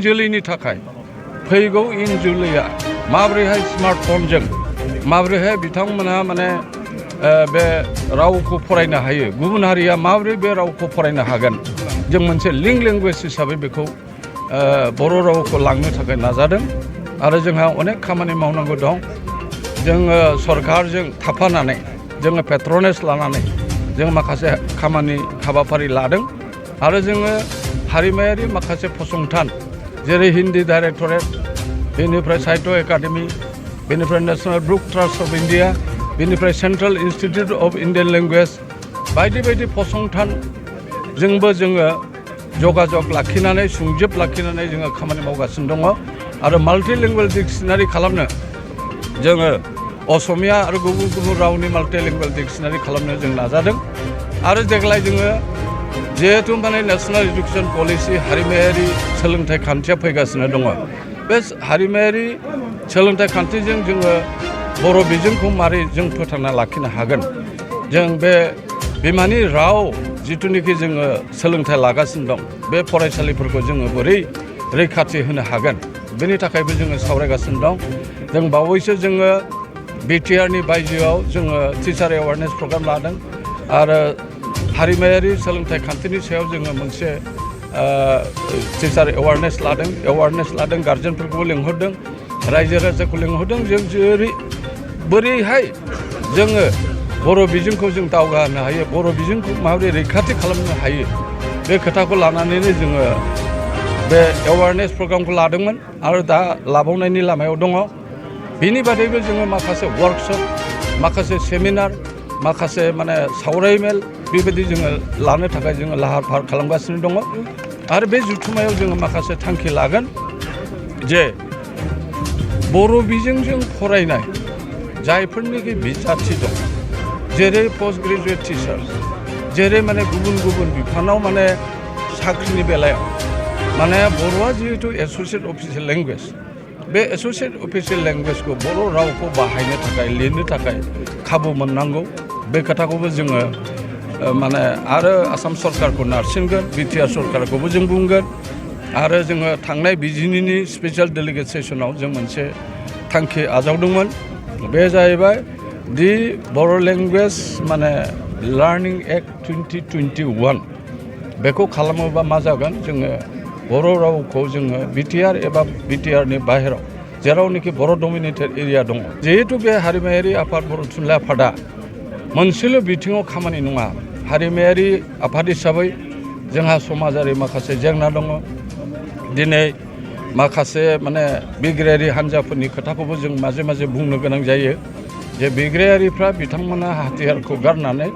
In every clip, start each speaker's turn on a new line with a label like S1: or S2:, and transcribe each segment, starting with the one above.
S1: जोलैनि थाखाय फैगौ इयुन जोलैया माबोरैहाय स्मार्टफनजों माबोरैहाय बिथांमोना माने बे रावखौ फरायनो हायो, गुबुन हारिया माबोरै बे रावखौ फरायनो हागोन, जों मोनसे लिंक लेंगुवेज हिसाबै बेखौ बर' रावखौ लांनो थाखाय नाजादों आरो जोंहा अनेक खामानि मावनांगौ दं। जोङो सरकारजों थाफानानै जोङो पेट्रनेज लानानै जों माखासे खामानि हाबाफारि लादों आरो जोङो हारिमायारि माखासे फसंथान जेरै हिन्दी डाइरेक्टरेट, बेनिफ्राय साहित्य एकाडेमि, बेनिफ्राय national book trust of India, बेनिफ्राय central institute of Indian languages बायदि बायदि फसंथानजोंबो जोङो जगाजग लाखिनानै सुंजोब लाखिनानै जोङो खामानि मावगासिनो दङ आरो माल्टिलिंगुवेल डिक्सनारि खालामनो जोङो असमिया आरो गुबुन गुबुन रावनि माल्टिलिंगुवेल डिक्सनारि खालामनो जों नाजादों आरो देग्लाय जोङो जिहेतु माने नेशनेल इडुकेसन पलिसि हारिमायारि सोलोंथाइ खान्थिया फैगासिनो दङ, बे हारिमायारि सोलोंथाइ खान्थिजों जोङो बर' बिजोंखौ मारै जों फोथांना लाखिनो हागोन, जों बे बिमानि राव जिथुनिखि जोङो सोलोंथाइ लागासिनो दं बे फरायसालिफोरखौ जोङो बोरै रैखाथि होनो हागोन, बेनि थाखायबो जोङो सावरायगासिनो दं। जों बावैसो जोङो बिटिआरनि बायजोआव जोङो टिचार एवारनेस प्रग्राम लादों आरो हारिमायारि सोलोंथाइ खान्थिनि सायाव जोङो मोनसे टिचार एवारनेस लादों, गार्जेनफोरखौबो लिंहरदों, रायजो राजाखौ लिंहरदों। जों बोरैहाय जोङो बर' बिजोंखौ जों दावगाहोनो हायो, बर' बिजोंखौ माबोरै रैखाथि खालामनो हायो, बे खोथाखौ लानानैनो जोङो बे एवारनेस प्रग्रामखौ लादोंमोन आरो दा लाबावनायनि लामायाव दङ। बिनि बादैबो जोङो माखासे वार्कशप, माखासे सेमिनार, माखासे माने सावरायमेल बेबायदि जोङो लानो थाखाय जोङो लाहार फाहार खालामगासिनो दङ आरो बे जथुम्मायाव जोङो माखासे थांखि लागोन जे बर' बिजोंजों फरायनाय जायफोरनिखि बिजाथि दं, जेरै पस्ट ग्रेजुवेट टिचार, जेरै माने गुबुन गुबुन बिफानाव माने साख्रिनि बेलायाव माने बर'आ जिहेतु एस'सियेट अफिसियेल लेंगुवेज, बे एस'सियेट अफिसियेल लेंगुवेजखौ बर' रावखौ बाहायनो थाखाय लिरनो थाखाय खाबु मोननांगौ, बे खोथाखौबो जोङो माने आरो आसाम सरकारखौ नारसिनगोन, बिटिआर सरकारखौबो जों बुंगोन आरो जोङो थांनाय बिजिनिनि स्पेसियेल डेलिगेट सेसनाव जों मोनसे थांखि आजावदोंमोन। बे जाहैबाय दि बर' लेंगुवेज माने लार्निं एक्ट 2021, बेखौ खालामोबा मा जागोन, जोङो बर' रावखौ जोङो बिटिआर एबा बिटिआरनि बाहेराव जेरावनोखि बर' डमिनेटेड एरिया दङ, जिहेतु बे हारिमायारि आफाद बर' थुनलाइ आफादा मोनसेल' बिथिङाव खामानि नङा। हारिमायारि आफाद हिसाबै जोंहा समाजारि माखासे जेंना दङ। दिनै माखासे माने बिग्रायारि हान्जाफोरनि खोथाखौबो जों माजे माजे बुंनो गोनां जायो जे बिग्रायारिफ्रा बिथांमोना हाथियारखौ गारनानै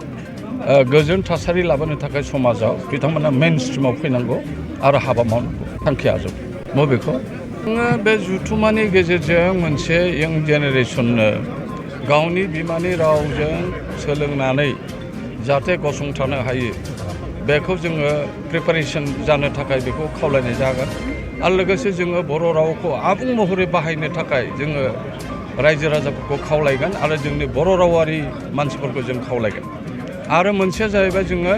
S1: गोजोन थासारि लाबोनो थाखाय समाजाव बिथांमोना मेइन स्ट्रिमाव फैनांगौ आरो हाबा मावनांगौ थांखि आजावदों। बेखौ जोङो बे जथुम्मानि गेजेरजों मोनसे इयं जेनेरेसननो गावनि बिमानि रावजों सोलोंनानै जाहाथे गसंथानो हायो, बेखौ जोङो प्रिपारेसन जानो थाखाय बेखौ खावलायनाय जागोन आरो लोगोसे जोङो बर' रावखौ आबुं महरै बाहायनो थाखाय जोङो रायजो राजाफोरखौ खावलायगोन आरो जोंनि बर' रावारि मानसिफोरखौ जों खावलायगोन। आरो मोनसेया जाहैबाय जोङो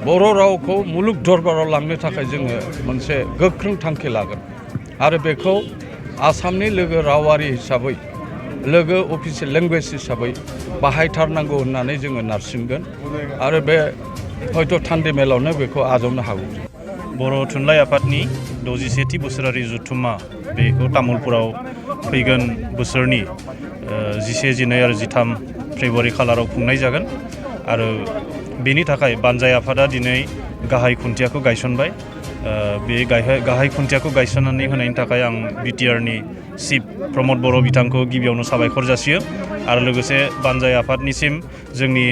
S1: बर' रावखौ मुलुग दरबाराव लांनो थाखाय जोङो मोनसे गोख्रों थांखि लागोन आरो बेखौ आसामनि लोगो रावारि हिसाबै, लोगो अफिसियेल लेंगुवेज हिसाबै बाहायथारनांगौ होननानै जोङो नारसिनगोन आरो बे हयथ' थान्दै मेलावनो बेखौ आजावनो हागौ।
S2: बर' थुनलाइ आफादनि 61थि बोसोरारि जथुम्मा बेखौ तामुलपुराव फैगोन बोसोरनि 11, 12 आरो 13 फेब्रुवारि खालाराव खुंनाय जागोन आरो बेनि थाखाय बानजाय आफादा दिनै गाहाय खुन्थियाखौ गायसनबाय। बे गाहाय खुन्थियाखौ गायसननानै होनायनि थाखाय आं बिटिआरनि चिफ प्रमद बर' बिथांखौ गिबियावनो साबायखर जासियो आरो लोगोसे बानजाय आफादनिसिम जोंनि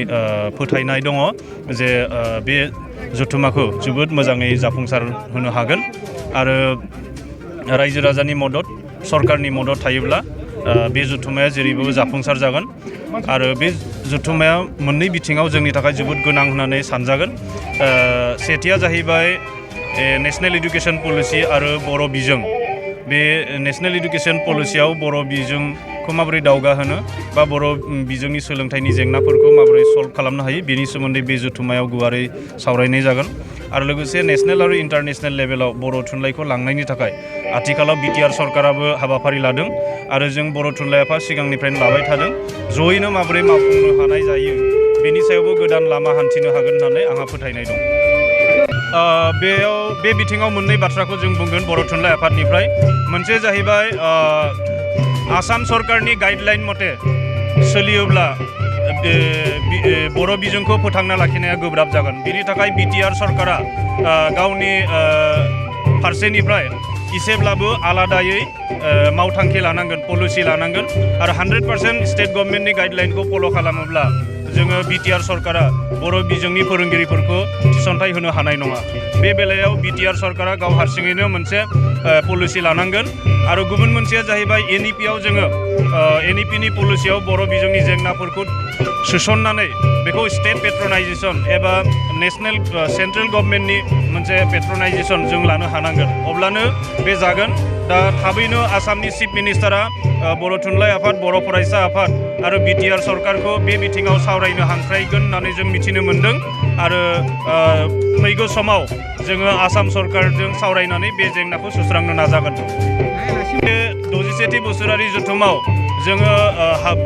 S2: फोथायनाय दङ जे बे जथुम्माखौ जोबोद मोजाङै जाफुंसार होनो हागोन आरो रायजो राजानि मदद, सरकारनि मदद थायोब्ला बे जथुम्माया जेरैबो जाफुंसार जागोन आरो बे जथुम्माया मोननै बिथिङाव जोंनि थाखाय जोबोद गोनां होननानै सानजागोन। सेथिया जाहैबाय नेशनेल इडुकेसन पलिसि आरो बर' बिजों। बे नेशनेल इडुकेसन पलिसियाव बर' बिजोंखौ माबोरै दावगाहोनो बा बर' बिजोंनि सोलोंथाइनि जेंनाफोरखौ माबोरै सल्भ खालामनो हायो, बेनि सोमोन्दै बे जथुम्मायाव गुवारै सावरायनाय जागोन आरो लोगोसे नेशनेल आरो इन्टारनेशनेल लेभेलाव बर' थुनलाइखौ लांनायनि थाखाय आथिखालाव बिटिआर सरकाराबो हाबाफारि लादों आरो जों बर' थुनलाइ आफाद सिगांनिफ्रायनो लाबाय थादों जयैनो माबोरै मावफुंनो हानाय जायो बेनि सायावबो गोदान लामा हान्थिनो हागोन होननानै आंहा फोथायनाय दं। बे बिथिङाव मोननै बाथ्राखौ जों बुंगोन बर' थुनलाइ आफादनिफ्राय। मोनसे जाहैबाय आसाम सरकारनि गाइडलाइन मथे सोलियोब्ला बर' बिजोंखौ फोथांना लाखिनाया गोब्राब जागोन। बेनि थाखाय बिटिआर सरकारा गावनि फारसेनिफ्राय इसेब्लाबो आलादायै मावथांखि लानांगोन, पलिसि लानांगोन आरो 100% स्टेट गभर्नमेन्टनि गाइडलाइनखौ फल' खालामोब्ला जोङो बिटिआर सरकारा बर' बिजोंनि फोरोंगिरिफोरखौ थिसनथाइ होनो हानाय नङा। बे बेलायाव बिटिआर सरकारा गाव हारसिङैनो मोनसे पलिसि लानांगोन आरो गुबुन मोनसेया जाहैबाय एनइपिआव जोङो एनइपिनि पलिसियाव बर' बिजोंनि जेंनाफोरखौ सोसननानै बेखौ स्टेट पेट्रनाइजेसन एबा नेशनेल सेन्ट्रेल गभर्नमेन्टनि मोनसे पेट्रनाइजेसन जों लानो हानांगोन। अब्लानो बे जागोन। दा थाबैनो आसामनि चिफ मिनिस्टारा बर' थुनलाइ आफाद, बर' फरायसा आफाद आरो बिटिआर सरकारखौ बे बिथिङाव सावरायनो हांख्रायगोन होननानै जों मिथिनो मोन्दों आरो फैगौ समाव जोङो आसाम सरकारजों सावरायनानै बे जेंनाखौ सुस्रांनो नाजागोन। बे 64थि बोसोरारि जथुमाव जोङो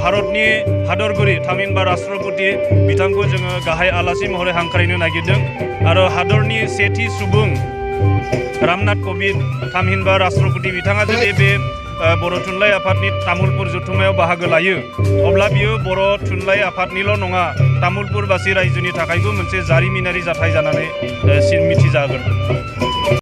S2: भारतनि हादरगिरि थामहिनबा राष्ट्रपति बिथांखौ जोङो गाहाय आलासि महरै हांख्रायनो नागिरदों आरो हादरनि सेथि सुबुं रामनाथ क'विन्द थामहिनबा राष्ट्रपति बिथाङा जुदि बे बर' थुनलाइ आफादनि तामुलपुर जथुम्मायाव बाहागो लायो अब्ला बियो बर' थुनलाइ आफादनिल' नङा तामुलपुरबासि रायजोनि थाखायबो मोनसे जारिमिनारि जाथाय जानानै मिथिजागोन।